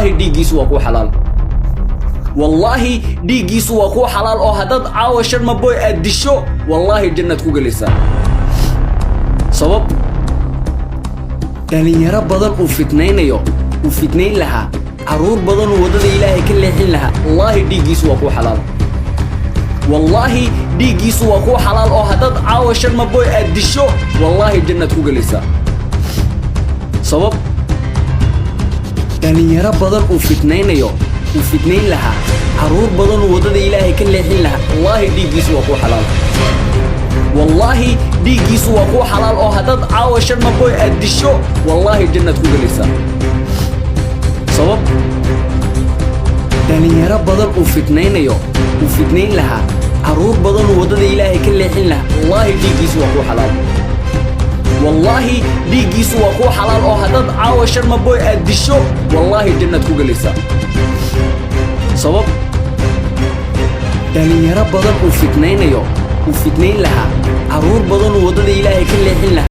Wallaahi dhiiggiisu waa kuu xalaal. Wallaahi dhiiggiisu waa kuu xalaal, oo haddaad caawa Sharma Boy aad disho, wallaahi jannaad ku gelaysaa. Sabab dhalinyaro badan uu fitnaynayo, uu fitnayn lahaa, carruur badan uu waddada Ilaahay ka leexin lahaa. Wallaahi dhiiggiisu waa kuu xalaal. Wallaahi dhiiggiisu waa kuu xalaal, oo haddaad caawa Sharma Boy aad disho, wallaahi jannaad ku gelaysaa. Sabab dhalinyaro badan uu fitnaynayo, uu fitnayn lahaa, carruur badan uu waddada Ilaahay ka leexin lahaa. Wallaahi dhiiggiisu waa kuu xalaal. Wallaahi dhiiggiisu waa kuu xalaal, oo haddaad caawa Sharma Boy aad disho, wallaahi jannaad ku gelaysaa. Sabab dhalinyaro badan uu fitnaynayo, uu fitnayn lahaa, carruur badan uu waddada Ilaahay ka leexin lahaa. Wallaahi dhiiggiisu waa kuu xalaal. Wallaahi dhiiggiisu waa kuu xalaal, oo haddaad caawa Sharma Boy aad disho, wallaahi jannaad ku gelaysaa. Sabab dhalinyaro badan uu fitnaynayo, uu fitnayn lahaa, carruur badan uu waddada Ilaahay ka leexin lahaa.